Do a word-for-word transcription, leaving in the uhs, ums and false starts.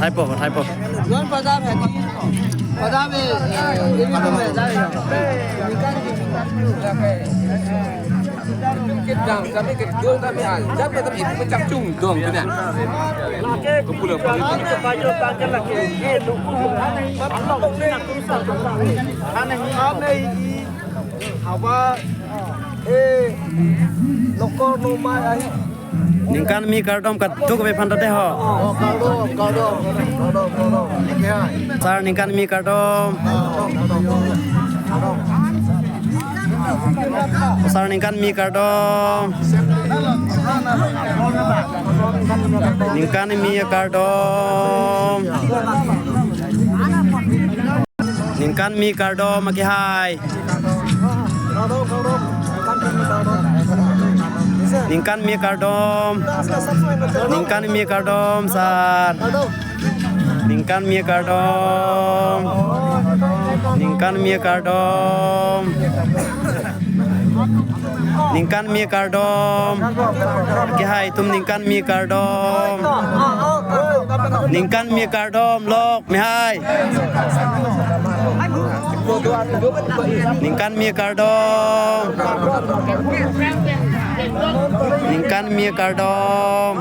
Thaipo, thaipo. Niñkan mi kardom katok eo ej pād tok ho. Sir, niñkan mi kardom. Sir, niñkan mi kardom. Niñkan mi kardom. Niñkan mi kardom, Makihae. Niñkan mi kardom. Niñkan mi kardom, sir. Niñkan mi kardom. Niñkan mi kardom. Niñkan mi kardom. Makihae, itum niñkan mi kardom. Niñkan mi kardom, lok. Makihae. Niñkan mi kardom. Niñkan mi kardom.